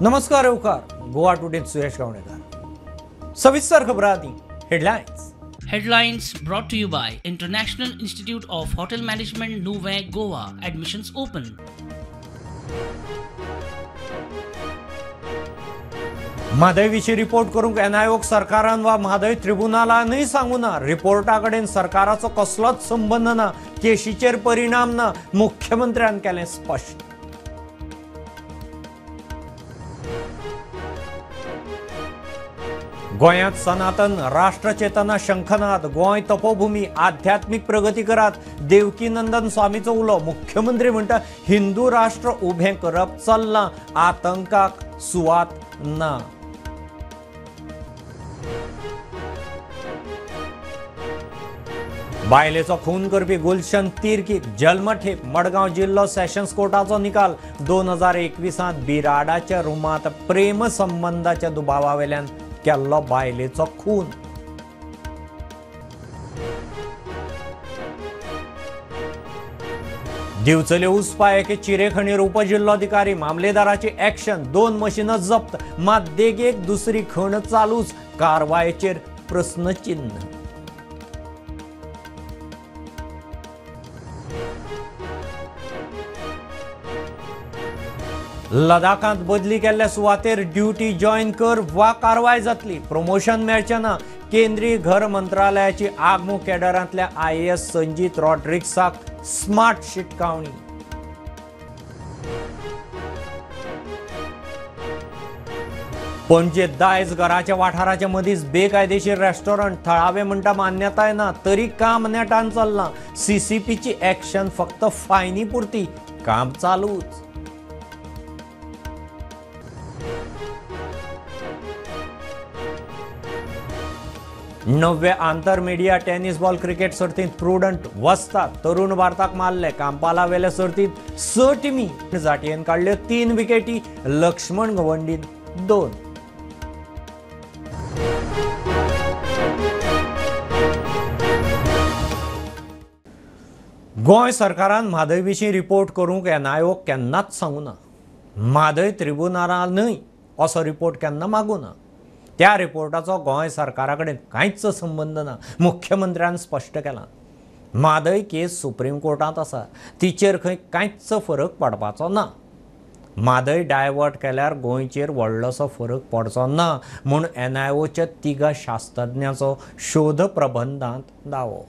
नमस्कार येवकार गोवा टुडेंत सुरेश गावणेकर. सविस्तर खबरां आदी headlines. Headlines brought to you by International Institute of Hotel Management, Nuvem, Goa. Admissions open. Mhadei विशीं रिपोर्ट करूंक एनआयओक सरकारान वा म्हादय ट्रिब्युनलानूय सांगू ना. रिपोर्टा कडेन सरकाराचो कसलोच संबंद ना, केशीचेर परिणाम ना, मुख्यमंत्र्यान केलें स्पश्ट. गोंयांत सनातन राष्ट्रचेतना शंखनाद, गोंय तपोभूमी, आध्यात्मीक प्रगती करात, देवकीनंदन स्वामीचो उलो. मुख्यमंत्री म्हणटा हिंदू राष्ट्र उबें करप चल्लां, आतंकाक सुवात ना. बायलेचो खून करपी गुलशन तिर्कीक जल्मठेप. मडगांव जिल्लो सेशन्स कोर्टाचो निकाल. 2021 बिराडाच्या रुमांत प्रेमसंबंदाच्या दुबावावेल्यान केल्लो बायलेचो खून. दिवचले उसपा एके चिरेखणीर उपजिल्लोधिकारी मामलेदाराची ऍक्शन. 2 मशीनां जप्त, मात देगेक दुसरी खण चालूच, कारवायेचेर प्रस्नचिन्ह. लडाखांत बदली केल्ल्या सुवातेर ड्युटी जॉयन कर वा कारवाय जातली, प्रमोशन मेळचें ना. केंद्रीय घर मंत्रालयाची आगमू कॅडरांतल्या IAS Sanjeet रॉड्रिक्साक स्मार्ट शिटकावणी. पणजे दायज घराच्या वाठाराच्या मदींच बेकायदेशीर रेस्टॉरंट, थळावे म्हणटा मान्यताय ना तरी काम नेटान चल्लां. सीसीपीची ऍक्शन फक्त फायनी पुरती, काम चालूच. नव्या आंतर मीडिया टेनिस बॉल क्रिकेट सर्तींत प्रुडंट वस्ताद तरुण भारताक मारले. कांपाला वेल्या सर्तींत 6 टिमी जाटयेन काडल्यो 3 विकेटी, लक्ष्मण गवंडीन 2. गोंय सरकारान म्हादय विशीं रिपोर्ट करूंक एनआयओक केन्नाच सांगू ना. म्हादय ट्रिब्युनलानूय असो रिपोर्ट केन्ना मागू ना. त्या रिपोर्टाचो गोंय सरकारा कडेन कांयच संबंद ना, मुख्यमंत्र्यान स्पश्ट केलां. म्हादय केस सुप्रीम कोर्टांत आसा, तिचेर खंय कांयच फरक पडपाचो ना. म्हादय डायवर्ट केल्यार गोंयचेर व्हडलोसो फरक पडचो ना म्हूण एनआयओच्या 3 शास्त्रज्ञांचो शोध प्रबंधांत दावो.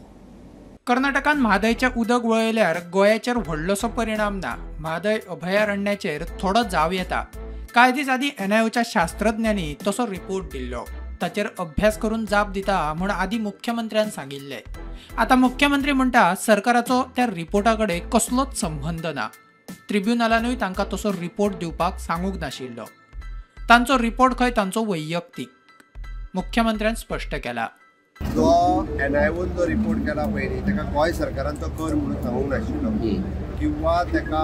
कर्नाटकान म्हादयचें उदक वळयल्यार गोंयाचेर व्हडलोसो परिणाम ना. म्हादय अभयारण्याचेर थोडो जाव येता. कांय दीस आदीं एनआयओच्या शास्त्रज्ञांनी तसो रिपोर्ट दिल्लो, ताचेर अभ्यास करून जाप दिता म्हूण आदीं मुख्यमंत्र्यान सांगिल्लें. आतां मुख्यमंत्री म्हणटा सरकाराचो त्या रिपोर्टा कडेन कसलोच संबंद ना. ट्रिब्युनलानूय तांकां तसो रिपोर्ट दिवपाक सांगूंक नाशिल्लो. तांचो रिपोर्ट खंय तांचो वैयक्तीक, मुख्यमंत्र्यान स्पश्ट केला. जो एनआयओन जो रिपोर्ट केला पयलीं ताका गोंय सरकारान तो कर म्हणून सांगूंक नाशिल्लो किंवा ताका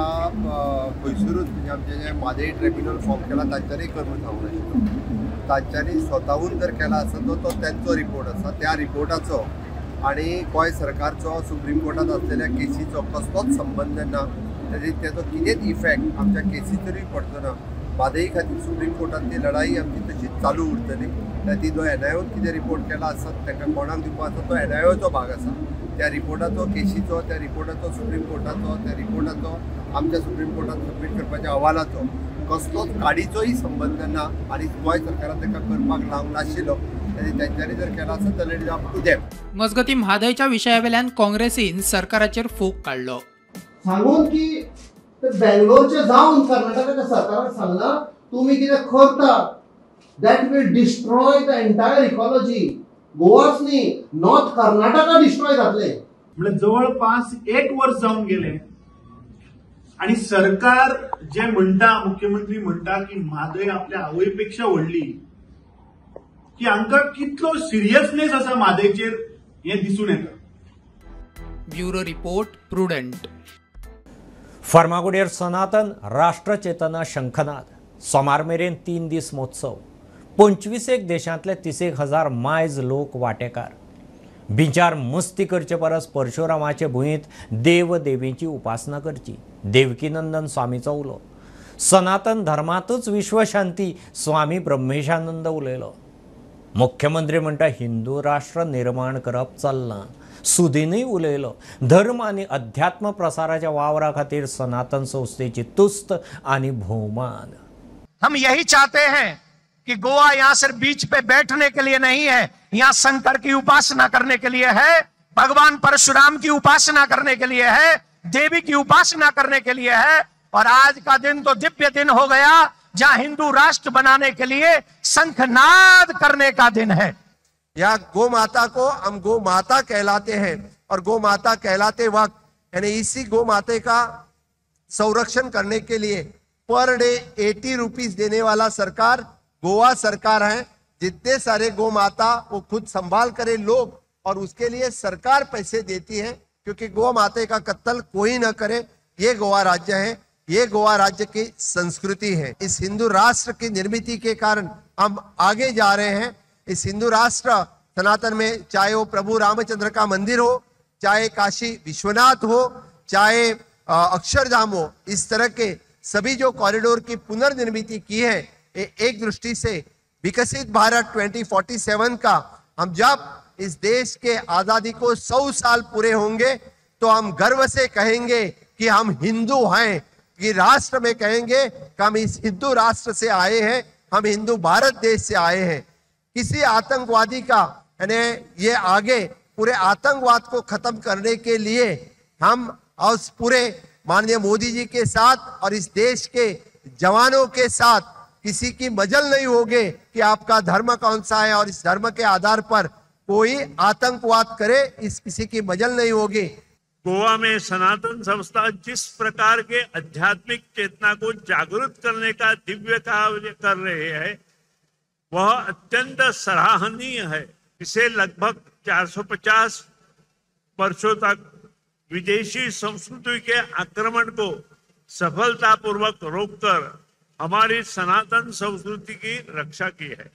खंयसरूच म्हणजे आमचें जें म्हादय ट्रिब्युनल फॉर्म केला तांच्यांनी कर म्हणून सांगूंक नाशिल्लो. तांच्यांनी स्वताहून जर केला आसत तो तेंचो रिपोर्ट आसा. त्या रिपोर्टाचो आनी गोंय सरकारचो सुप्रीम कोर्टांत आसलेल्या केसीचो कसलोच संबंद ना. तेजो कितेंच इफेक्ट आमच्या केसीचेरूय पडचो ना. म्हादय खातीर सुप्रीम कोर्टांतली लढाई आमची तशीच चालू उरतली. ती जो एनआयओन कितें रिपोर्ट केला आसत ताका कोणाक दिवपा आसा तो एनआयओचो भाग आसा. त्या रिपोर्टाचो केशीचो, त्या रिपोर्टाचो सुप्रीम कोर्टाचो, त्या रिपोर्टाचो आमच्या सुप्रीम कोर्टात सबमीट करपाच्या अहवालाचो कसलोच काडीचोय संबंद ना आनी गोंय सरकारान ताका करपाक लावंक नाशिल्लो. तेंच्यांनी जर केला आसत जाल्यार it is up to them. मजगतीं म्हादयच्या विशयावेल्यान काँग्रेसीन सरकाराचेर फोग काडलो. सांगून की बेंगलोरचे जावन कर्नाटकाच्या सरकाराक सांगला तुमी कितें करता that will destroy the entire ecology. गोवाच न्ही, नॉर्थ कर्नाटका डिस्ट्रॉय जातले. म्हणजे जवळपास 1 वर्ष जावन गेले आणि सरकार जे म्हणटा, मुख्यमंत्री म्हणटा की म्हादय आपल्या आवयपेक्षा व्हडली, की हांकां कितलो सिरियसनेस आसा म्हादयचेर हें दिसून येता. Bureau report, Prudent. फर्मागुडयेर सनातन राष्ट्रचेतना शंखनाद. सोमार मेरेन 3 दीस महोत्सव. 25 देशांतले 30,000 मायज लोक वांटेकार. बिचार मस्ती करचे परस परशुरामाचे भुंयेंत देव देवींची उपासना करची, देवकीनंदन स्वामीचो उलो. सनातन धर्मातूच विश्वशांती स्वामी ब्रह्मेशानंद उलयलो. मुख्यमंत्री म्हणटा हिंदू राष्ट्र निर्माण करप चल्लां. सुदीनय उलयलो. धर्म आनी अध्यात्म प्रसाराच्या वावरा खातीर सनातन संस्थेची तुस्त आनी भोवमान. हम यही चाहते हैं कि गोवा यहाँ सिर्फ बीच पे बैठने के लिए नहीं है, यहाँ शंकर की उपासना करने के लिए है, भगवान परशुराम की उपासना करने के लिए है, देवी की उपासना करने के लिए है। और आज का दिन तो दिव्य दिन हो गया, जहां हिंदू राष्ट्र बनाने के लिए शंखनाद करने का दिन है। या गो माता को हम गो माता कहलाते हैं और गो माता कहलाते वक्त यानी इसी गो माता का संरक्षण करने के लिए पर डे 80 रुपीज देने वाला सरकार गोवा सरकार है। जितने सारे गो माता वो खुद संभाल करे लोग और उसके लिए सरकार पैसे देती है, क्योंकि गो माता का कत्ल कोई ना करे। ये गोवा राज्य है, ये गोवा राज्य की संस्कृति है। इस हिंदू राष्ट्र की निर्मित के कारण हम आगे जा रहे हैं। इस हिंदू राष्ट्र सनातन में चाहे वो प्रभु रामचंद्र का मंदिर हो, चाहे काशी विश्वनाथ हो, चाहे अक्षरधाम हो, इस तरह के सभी जो कॉरिडोर की पुनर्निर्मित की है, एक दृष्टि से विकसित भारत 2047 का, हम जब इस देश के आज़ादी को 100 साल पूरे होंगे तो हम गर्व से कहेंगे कि हम हिंदू हैं, कि राष्ट्र में कहेंगे कि हम इस हिंदू राष्ट्र से आए हैं, हम हिंदू भारत देश से आए हैं। किसी आतंकवादी का यानी ये आगे पूरे आतंकवाद को खत्म करने के लिए हम और पूरे माननीय मोदी जी के साथ और इस देश के जवानों के साथ किसी की मजल नहीं होगे कि आपका धर्म कौन सा है और इस धर्म के आधार पर कोई आतंकवाद करे, इस किसी की मजल नहीं होगी। गोवा में सनातन संस्था जिस प्रकार के आध्यात्मिक चेतना को जागृत करने का दिव्य कार्य कर रहे हैं वह अत्यंत सराहनीय है। इसे लगभग 450 वर्षों तक विदेशी संस्कृति के आक्रमण को सफलतापूर्वक रोककर हमारी सनातन संस्कृति की रक्षा की है।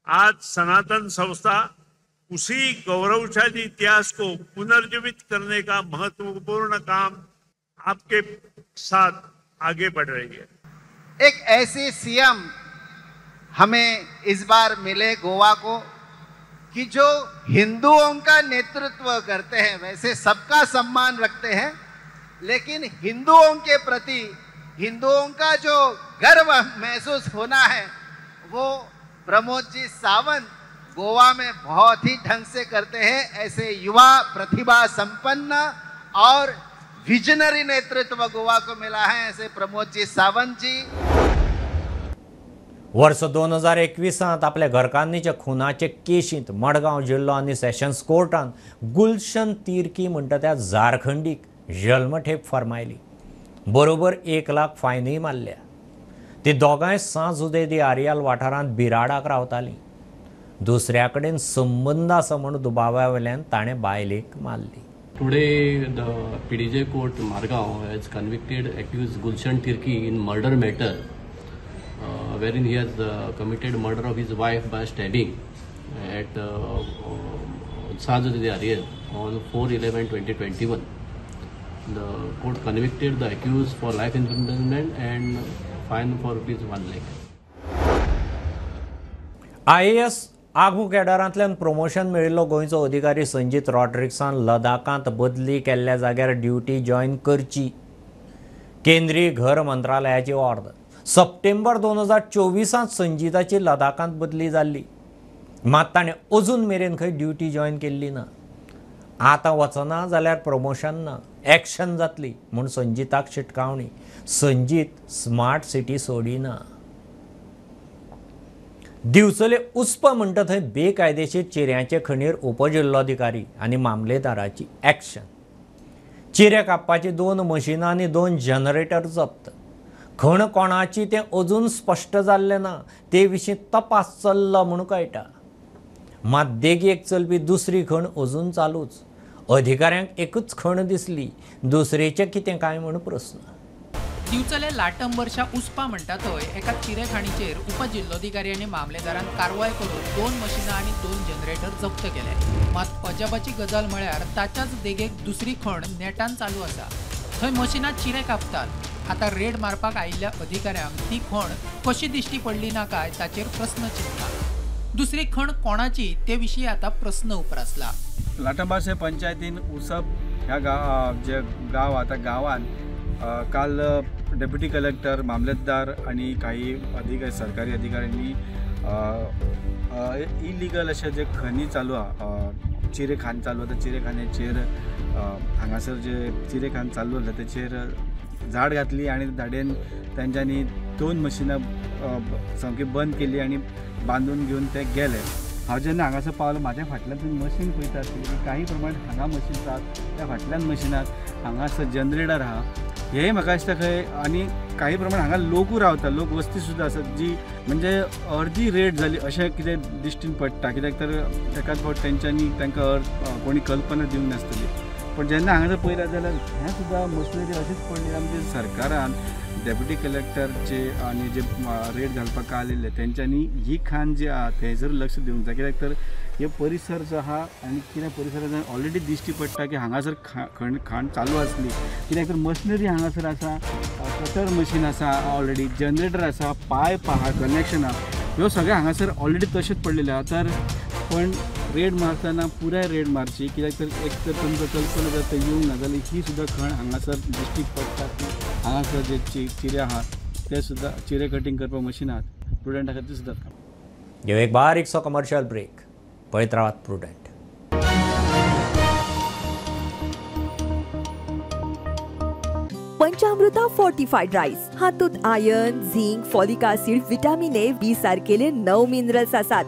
आज सनातन संस्था उसी गौरवशाली इतिहास को पुनर्जीवित करने का महत्वपूर्ण काम आपके साथ आगे बढ़ रही है। एक ऐसी सीएम हमें इस बार मिले गोवा को कि जो हिंदुओं का नेतृत्व करते हैं, वैसे सबका सम्मान रखते हैं, लेकिन हिंदुओं के प्रति हिंदुओं का जो गर्व महसूस होना है वो प्रमोद जी सावंत गोवा में बहुत ही ढंग से करते हैं। ऐसे युवा प्रतिभा संपन्न और विजनरी नेतृत्व गोवा को मिला है, ऐसे प्रमोद जी सावंत जी। वर्ष 2021 आपल्या घरकान्नीच्या खुनाचे केशींत मडगांव जिल्लो आनी सेशन्स कोर्टान गुलशन तिर्की म्हणटा त्या झारखंडीक जल्मठेप फर्मायली. बरोबर 1 लाख फायनूय मारल्या. ती दोगांय सांज उदय आरियाल वाठारांत बिराडाक रावतालीं. दुसऱ्या कडेन संबंद आसा म्हूण दुबावा वयल्यान ताणें बायलेक मारली. Today the PDJ court Margao has convicted accused Gulshan Tirkey in murder matter, wherein he has committed murder of his wife by stabbing at San Jose de Ariel on 4/11/2021. The court convicted the accused for life imprisonment and fine for rupees 1 lakh. IAS आगू केडरांतल्यान promotion मेळिल्लो गोंयचो अधिकारी संजीत रॉड्रिक्सान लडाखांत बदली केल्ल्या जाग्यार duty join करची, केंद्रीय घर मंत्रालयाची ऑर्द. सप्टेंबर 2024 संजीताची लडाखांत बदली जाल्ली, मात ताणें अजून मेरेन खंय ड्युटी जॉयन केल्ली ना. आतां वचना जाल्यार प्रमोशन ना, एक्शन जातली म्हूण संजीताक शिटकावणी. संजीत स्मार्ट सिटी सोडिना. दिवचले उस्प म्हणटा थंय बेकायदेशीर चिऱ्यांचे खणीर उपजिल्लोधिकारी आनी मामलेदाराची एक्शन. चिरे कापपाची 2 मशिनां आनी 2 जनरेटर जप्त. खण कोणाची तें अजून स्पश्ट जाल्लें ना, ते विशीं तपास चल्ला म्हूण कळटा. मात देगेक चलपी दुसरी खण अजून चालूच. अधिकाऱ्यांक एकूच खण दिसली, दुसरेचें कितें काय म्हूण प्रस्न. दिवचले लाटंबरच्या उस्पा म्हणटा थंय एका चिरेखाणीचेर उपजिल्लोधिकारी आनी मामलेदारान कारवाय करून 2 मशिनां आनी 2 जनरेटर जप्त केले. मात अजापाची गजाल म्हळ्यार ताच्याच देगेक दुसरी खण नेटान चालू आसा. थंय मशिनां चिरे कापतात, आतां रेड मारपाक आयिल्ल्या अधिकाऱ्यांक ती खण कशी दिश्टी पडली ना काय ताचेर प्रस्न चिंतला. दुसरी खण कोणाची ते विशीं आतां प्रस्न उप्रासला. लाटंबार्से पंचायतीन उसप ह्या जे गांव आहा त्या गांवान काल डेप्युटी कलेक्टर, मामलेदार आणि काही अधिकारी, सरकारी अधिकाऱ्यांनी इलिगल अशें जे खणी चालू आहा, चिरे खाण चालू आहा, त्या चिरे खाण्याचेर हांगासर जे चिरे खाण चालू आसले तेचेर झाड घातली आनी धाडेन तेंच्यांनी 2 मशिनां सामकी बंद केली आनी बांदून घेवन ते गेले. हांव जेन्ना हांगासर पावलो म्हाज्या फाटल्यान तुमी मशीन पळयता आसतली की काही प्रमाणात हांगा मशीन आसात, त्या फाटल्यान मशीन आहात, हांगासर जनरेटर आहा. हें म्हाका दिसता खंय आनी काही प्रमाणात हांगा लोकूय रावता, लोक वस्ती सुद्दां आसात जी म्हणजे अर्दी रेट जाली अशें कितें दिश्टीन पडटा. कित्याक तर एकाच फावट तेंच्यांनी तांकां कोणी कल्पना दिवंक नासतली. पण जेन्ना हांगासर पळयलें जाल्यार हें सुद्दां मशिनरी अशीच पडली. आमच्या सरकारान डेप्युटी कलेक्टरचे आनी जे रेट घालपाक आयिल्ले तेंच्यांनी ही खाण जी आहा थंयसर लक्ष दिवंक जाय. कित्याक तर हे परिसर जो आहा आनी कितें परिसरान ऑलरेडी दिश्टी पडटा की हांगासर खाण चालू आसली. कित्याक तर मशिनरी हांगासर आसा, कटर मशीन आसा, ऑलरेडी जनरेटर आसा, पायप आहा, कनेक्शन आहा, ह्यो सगळें हांगासर ऑलरेडी तशेंच पडलेलें आहा. तर पण रेड मारतना पुराय रेड मारची. कित्याक तर एक तर तुमकां कल्पना जर ते येवंक ना जाल्यार ही सुद्दां खण हांगासर दिश्टीक पडटा की हांगासर जे चिरे आहात ते सुद्दां चिरे कटींग करपाक मशीन आहात, प्रुडंटा खातीर सुद्दां. घेवं एक बारीकसो कमर्शियल ब्रेक. पळयत रावात प्रुडंट. पंचामृता फोर्टिफाईड राईस हातूंत iron, zinc, folic acid, vitamin A, B सारकेले 9 मिनरल्स आसात.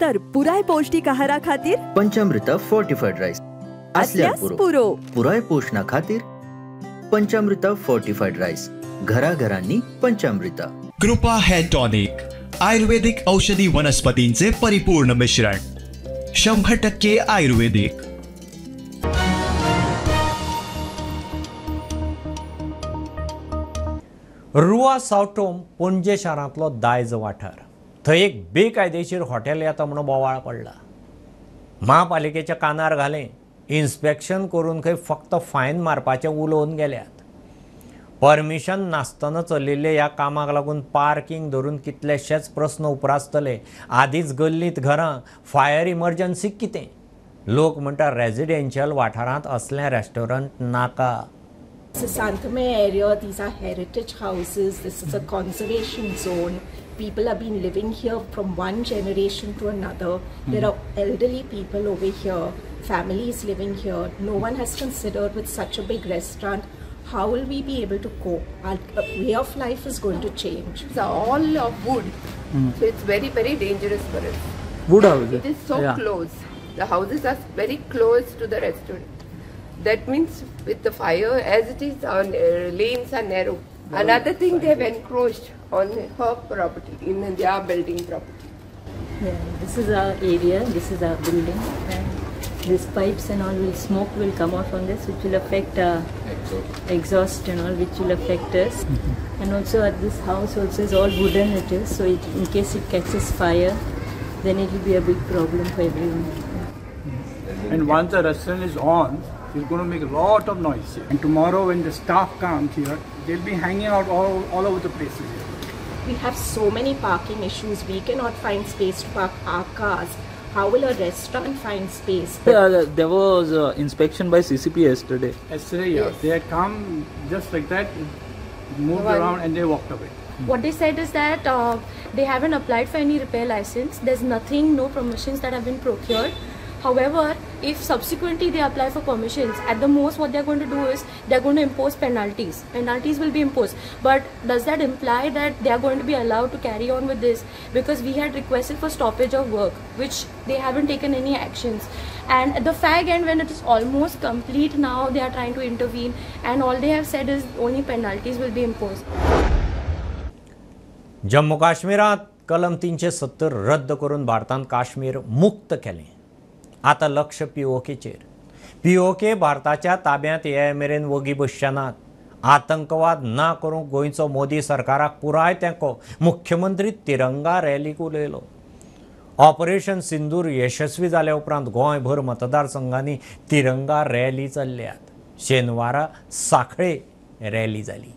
तर पुराय पौष्टिक आहारा खातीर पंचामृता फोर्टिफाईड राईस आसल्यार पुरो. पुराय पोषणा खातीर पंचामृता फोर्टिफाईड राईस, घराघरांनी पंचामृता. कृपा हेअर टॉनिक, आयुर्वेदिक औषधी वनस्पतींचे परिपूर्ण मिश्रण, 100% आयुर्वेदिक. रुआ सावटोम पणजे शारांतलो दायज वाठार. थंय एक बेकायदेशीर हॉटेल येता म्हणून बोवाळ पडला. महापालिकेच्या कानार घालें. इन्स्पेक्शन करून खंय फक्त फायन मारपाचें उलोवन गेल्यात. परमिशन नासतना चलिल्ले ह्या कामाक लागून पार्किंग धरून कितलेशेच प्रस्न उप्रासतले. आदींच गल्लींत घरां, फायर इमर्जन्सी कितें. लोक म्हणटा रेजिडेन्शियल वाठारांत असलें रेस्टॉरंट नाका. This is Santame area. These are heritage houses. This is a conservation zone. People have been living here from one generation to another. There are elderly people over here, families living here. No one has considered with such a big restaurant, how will we be able to cope? Our way of life is going to change. It's all of wood, so it's very, very dangerous for us. Wood houses. It is so close. The houses are very close to the restaurant. That means with the fire, as it is, our lanes are narrow. Another thing, they have encroached on her property, in their building property. Yeah, this is our area, this is our building. And these pipes and all will, smoke will come out from this, which will affect exhaust and all, which will affect us. And also at this house also is all wooden it is, so it, in case it catches fire, then it will be a big problem for everyone. And once the restaurant is on, it's going to make a lot of noise here. And tomorrow when the staff comes here, they'll be hanging out all over the places here. We have so many parking issues. We cannot find space to park our cars. How will a restaurant find space? There was inspection by CCP yesterday. Yesterday, yeah. Yes. They had come just like that, moved around and they walked away. What they said is that they haven't applied for any repair license. There's nothing, no permissions that have been procured. However, if subsequently they apply for permissions, at the most what they're going to do is they're going to impose penalties. Penalties will be imposed. But does that imply that they are going to be allowed to carry on with this? Because we had requested for stoppage of work, which they haven't taken any actions. And at the fag end, when it is almost complete now, they are trying to intervene, and all they have said is only penalties will be imposed. Jammu काश्मीरात कलम 370 रद्द करून भारतान काश्मीर मुक्त केलें. आतां लक्ष पीओकेचेर. PoK भारताच्या ताब्यांत ये मेरेन वगी बसचे नात. आतंकवाद ना करूंक गोंयचो मोदी सरकाराक पुराय तेंको. मुख्यमंत्री तिरंगा रॅलीक उलयलो. ऑपरेशन सिंदूर यशस्वी जाल्या उपरांत गोंयभर मतदारसंघांनी तिरंगा रॅली चल्ल्यात. शेनवारा सांखळे रॅली जाली.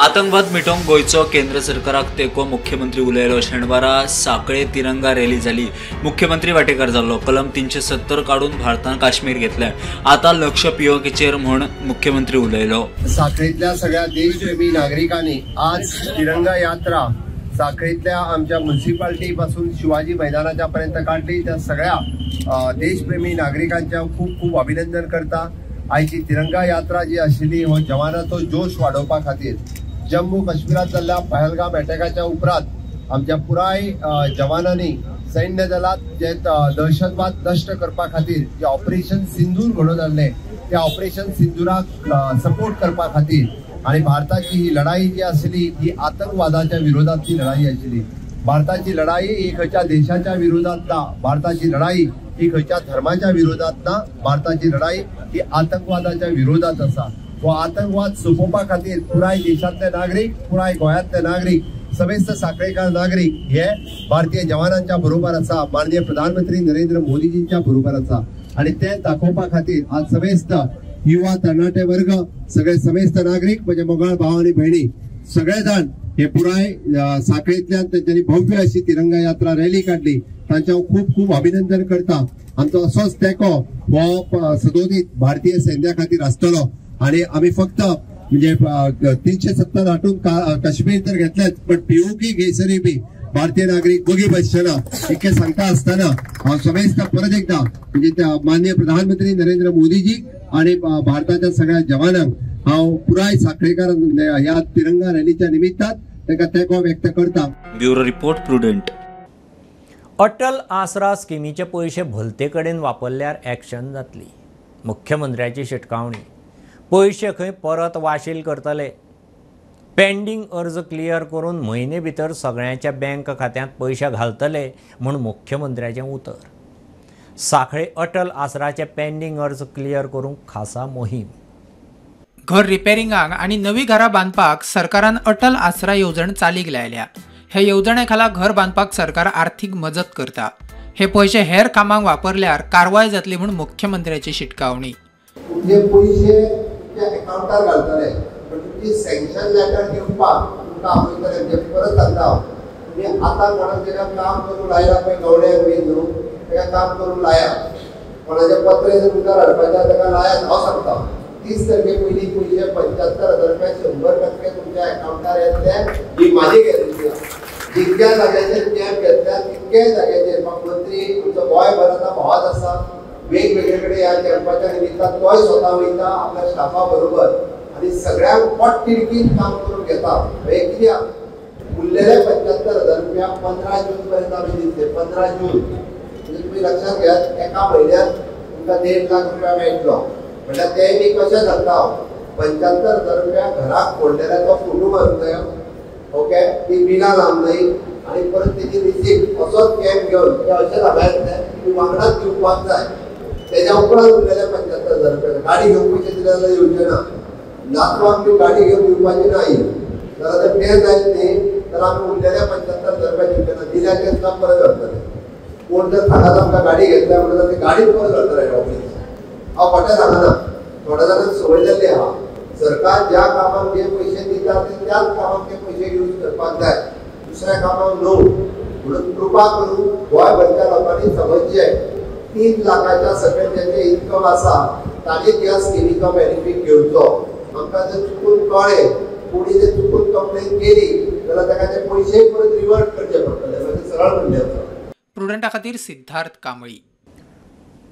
आतंकवाद मिटोवंक गोंयचो केंद्र सरकाराक तेंको मुख्यमंत्री उलयलो. शेनवारा सांखळे तिरंगा रॅली जाली. मुख्यमंत्री वाटेकार जाल्लो. कलम 370 काडून भारतान काश्मीर घेतलें. आतां लक्ष पीओकेचेर म्हूण मुख्यमंत्री उलयलो. सांखळेंतल्या सगळ्या देशप्रेमी नागरिकांनी आज तिरंगा यात्रा सांखळेंतल्या आमच्या म्युनिसिपालिटी पासून शिवाजी मैदानाच्या पर्यंत काडली. त्या सगळ्या देशप्रेमी नागरिकांच्या खूब खूब अभिनंदन करता. आयची तिरंगा यात्रा जी आशिल्ली हो जवानाचो जोश वाडोवपा खातीर जम्मू काश्मीरात जाल्ल्या पहलगाम अटॅकाच्या उपरांत आमच्या पुराय जवानांनी सैन्य दलात जे दहशतवाद नश्ट करपा खातीर जे ऑपरेशन सिंदूर घडोवन हाडलें त्या ऑपरेशन सिंदूराक सपोर्ट करपा खातीर आनी भारताची ही लढाई जी आसली ही आतंकवादाच्या विरोधातली लढाई आशिल्ली. भारताची लढाई ही खंयच्या देशाच्या विरोधात ना, भारताची लढाई ही खंयच्या धर्माच्या विरोधात ना, भारताची लढाई ही आतंकवादाच्या विरोधात आसा. हो आतंकवाद सोंपोवपा खातीर पुराय देशांतले नागरीक, पुराय गोंयांतले नागरीक, समेस्त सांखळेकार नागरीक हे भारतीय जवानांच्या बरोबर आसा, माननीय प्रधानमंत्री नरेंद्र मोदीजींच्या बरोबर आसा. आनी ते दाखोवपा खातीर आज समेस्त युवा तरणाटे वर्ग, सगळे समेस्त नागरीक, म्हणजे मोगाळ भाव आनी भयणी सगळे जाण हे पुराय सांखळेंतल्यान तेंच्यांनी भव्य अशी तिरंगा यात्रा रॅली काडली. तांचे हांव खूब खूब अभिनंदन करता. आमचो असोच तेंको हो सदोदीत भारतीय सैन्या खातीर आसतलो. आनी आमी फक्त म्हणजे 370 हाटून काश्मीर तर घेतलेच, पण पीओके घेयसरूय बी भारतीय नागरीक वगी बसचे ना इतकें सांगता आसतना हांव समेस्त परत एकदा म्हणजे माननीय प्रधानमंत्री नरेंद्र मोदीजी आनी भारताच्या सगळ्या जवानांक हांव पुराय सांखळेकार ह्या तिरंगा रॅलीच्या निमित्तान तांकां तेंको व्यक्त करता. Bureau report, Prudent. Atal Aasra स्किमीचे पयशे भलते कडेन वापरल्यार एक्शन जातली, मुख्यमंत्र्याची शिटकावणी. पयशे खंय परत वाशील करतले. पेंडींग अर्ज क्लियर करून म्हयने भितर सगळ्यांच्या बँक खात्यांत पयशे घालतले म्हूण मुख्यमंत्र्याचें उतर. सांखळे अटल आसराचे पेंडींग अर्ज क्लियर करूंक खासा मोहीम. घर रिपेरिंगाक आनी नवी घरां बांदपाक सरकारान अटल आसरा येवजण चालीक लायल्या. हे येवजणे खाला घर बांदपाक सरकार आर्थीक मजत करता. हे पयशे हेर कामांक वापरल्यार कारवाय जातली म्हूण मुख्यमंत्र्याची शिटकावणी. तुमचे पयशे तुमच्या अकाउंटार घालतले, पण तुमची सँक्शन लेटर दिवपाक तुमकां आपयतले. म्हणजे परत सांगता हांव, तुमी आतां कोणाक ताका काम करूंक लायला पळय, गवड्याक बी न्हू, ताका काम करूंक लाया, कोणाचें पत्र जर मुखार हाडपाचें ताका लायात. हांव सांगता 30 तारखे पयलीं पयशे 75,000 रुपया 100% तुमच्या अकाउंटार येतले, ही म्हाजी गॅरंटी आसा. जितक्या जाग्याचेर कॅम्प घेतल्या तितक्याय जाग्याचेर मंत्री तुमचो गोंयभर आतां भोंवत आसा, वेगवेगळे कडेन ह्या कॅम्पाच्या निमित्तान तोय स्वता वयता आपल्या स्टाफा बरोबर आनी सगळ्यांक पोटतिडकीन काम करून घेता. हें कित्याक उरलेले 75,000 रुपया 15 जून पर्यंत आमी दितले. 15 जून म्हणजे तुमी लक्षात घेयात, एका म्हयन्यात तुमकां 1.5 लाख रुपया मेळटलो. म्हणल्यार ते बी कशें सांगता हांव, 75,000 रुपया घराक फोडलेल्याचो फोटो मारूंक जायो, ओके, ती बिलां लावंक जाय आनी परत तेजी रिसीप्ट असोच कॅम्प घेवन ते अशें हांगा येतले, तुमी वांगडाच दिवपाक जाय. तेज्या उपरांत उरलेले 75,000 रुपया गाडी घेवंक पयशे दिले जाल्यार येवचे ना, नातवांक बी गाडी घेवन दिवपाची ना ही, जाल्यार तें जायत न्ही तर आमी उरलेले 75,000 रुपया दिवचे ना, दिल्या ते सुद्दां परत व्हरतले. कोण जर सांगात आमकां गाडी घेतल्या म्हणल्यार ती गाडी परत व्हरतले ऑफीस. हांव खोटें सांगना, थोड्या जाणांक संवय जाल्ली आहा. सरकार ज्या कामाक जे पयशे दिता ते त्याच कामाक ते पयशे यूज करपाक जाय, दुसऱ्या कामाक न्हू. म्हणून कृपा करून गोंयभरच्या लोकांनी समजचें, 3 लाखाच्या सकयल जेंचें इन्कम आसा ताणें ह्या स्किमीचो बेनिफीट घेवचो. आमकां जर चुकून कळ्ळें, कोणी जर चुकून कंप्लेन केली जाल्यार ताका ते पयशे परत रिवर्ट करचे पडटले. म्हणजे सरळ म्हणणें आसा. प्रुडंटा खातीर सिद्धार्थ कांबळी.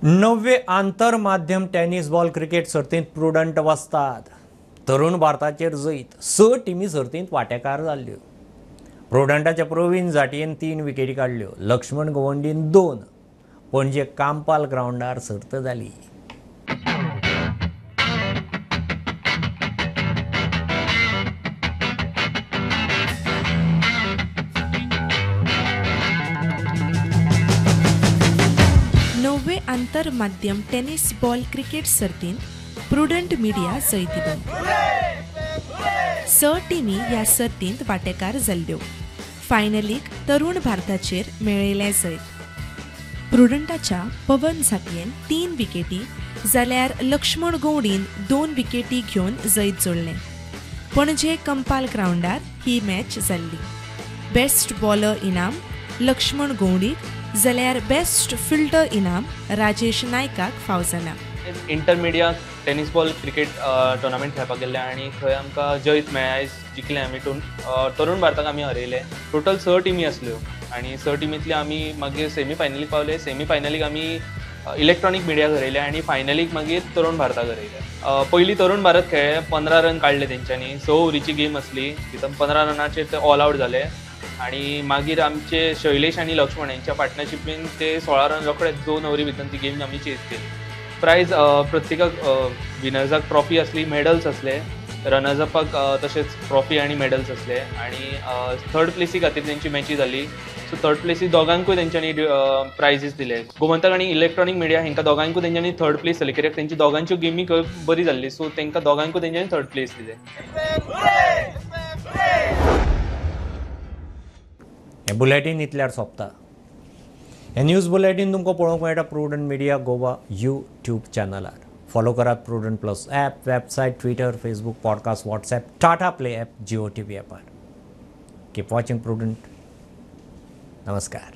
9वे आंतर माध्यम टेनिस बॉल क्रिकेट सर्तींत प्रुडंट वस्ताद. तरुण भारताचेर जैत. 6 टिमी सर्तींत वांटेकार जाल्ल्यो. प्रुडंटाच्या प्रवीण जाटयेन 3 विकेटी काडल्यो, लक्ष्मण गवंडीन 2. पणजे कांपाल ग्रावंडार सर्त जाली. 9वे आंतर माध्यम टेनिस बॉल क्रिकेट सर्तींत प्रुडंट मिडिया जैतिवंत. 6 टिमी ह्या सर्तींत वांटेकार जाल्ल्यो. फायनलीक तरुण भारताचेर मेळयलें जैत. प्रुडंटाच्या पवन झांटयेन 3 विकेटी जाल्यार लक्ष्मण गौडीन 2 विकेटी घेवन जैत जोडलें. पणजे कंपाल ग्रावंडार ही मॅच जाल्ली. बेस्ट बॉलर इनाम लक्ष्मण गोवणीक जाल्यार बेस्ट फिल्डर इनाम राजेश नायकाक फाव जाला. Intermedia tennis ball cricket tournament खेळपाक गेल्ले आनी थंय आमकां जैत मेळ्ळें. आयज जिखले आमी. तरुण भारताक आमी हरयले. टोटल 6 टिमी आसल्यो आनी 6 टिमींतले आमी मागीर सेमी फायनलीक पावले. सेमी फायनलीक आमी इलेक्ट्रॉनीक मिडियाक हरयले आनी फायनलीक मागीर तरुण भारताक हरयले. पयलीं तरुण भारत खेळ्ळे, 15 रन काडले तेंच्यांनी. 6 ओवरीची गेम आसली, तितून 15 रनाचेर ते ऑल आवट जाले आनी मागीर आमचे शैलेश आनी लक्ष्मण हेंच्या पार्टनरशिपीन ते 16 रन रोखडे 2 ओवरी भितर ती गेम आमी चेज केली. प्रायज प्रत्येकाक विनर्साक ट्रॉफी आसली, मेडल्स आसले, रनर्सअपाक तशेंच ट्रॉफी आनी मेडल्स आसले आनी थर्ड प्लेसी खातीर तेंची मॅची जाली. सो थर्ड प्लेसी दोगांकूय तेंच्यांनी प्रायजीस दिले. गोमंतक आनी इलेक्ट्रॉनीक मिडिया हेंकां दोगांकूय तेंच्यांनी थर्ड प्लेस जाली कित्याक तेंची दोगांच्यो गेमी बरी जाल्ली. सो तेंकां दोगांकूय तेंच्यांनी थर्ड प्लेस दिले. हें बुलेटीन इतल्यार सोंपता. हें न्यूज बुलेटीन तुमकां पळोवंक मेळटा प्रुडंट मिडिया गोवा यूट्यूब चॅनलार. फॉलो करात Prudent plus app, website, Twitter, Facebook, podcast, WhatsApp, Tata Play app, Jio TV ॲपार. Keep watching prudent. नमस्कार.